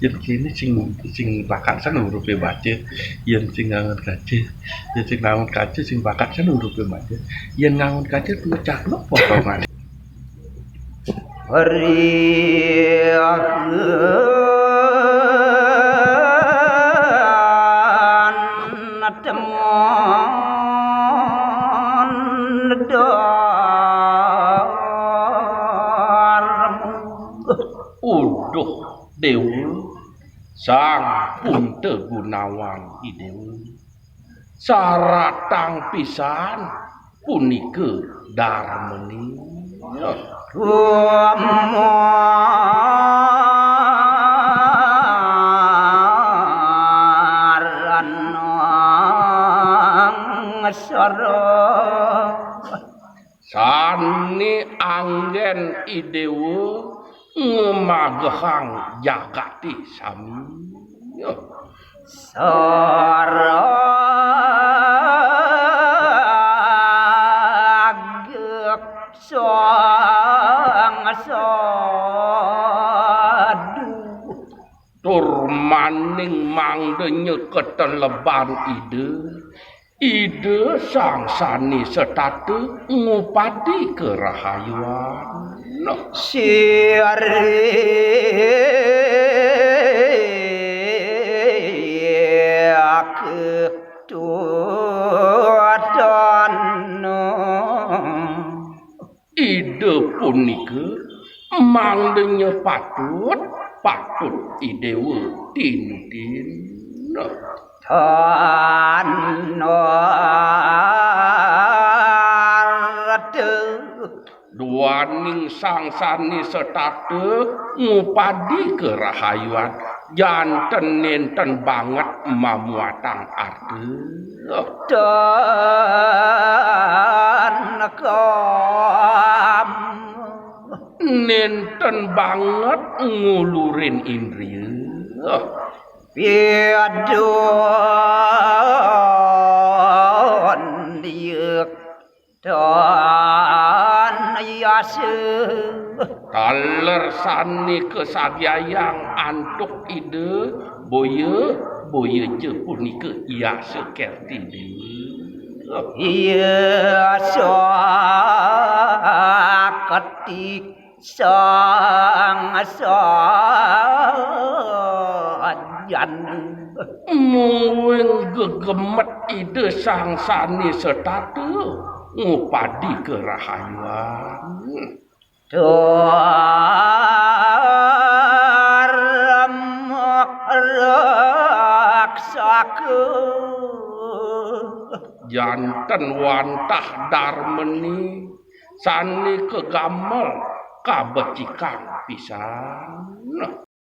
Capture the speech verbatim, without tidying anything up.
Yén kéné sing sing bakat san uripé baca, yén sing ngangon kaca, yén sing ngangon kaca sing bakat san uripé baca, yén ngangon kaca tuh caklok potongan. Rian temon dor. Uduh, Déwa, Sang Punta Gunawan I Déwa. Saratang pisan punika darmani. Sané anggén I Déwa ngemagehang jagaté sami. Saragek sang sadu. Tur maning mangda nyeketeleban Ida, Ida Sang Sané Setata ngupadi karahayuan. Sirih Ida punika mangdanya patut, patut I Déwa tinudin. Duaning Sang Sané Setata ngupadi karahayuan, janten nénten banget mamuatang arta. Nénten banget ngulurin indria. Taler sané kasagiayang antuk Ida, boya, boya ja punika yasa kerti Déwa. Mungguing gegemet Ida Sang Sané Setata ngupadi karahayuan. Janten wantah darmani sané kagamel kabecikang pisan.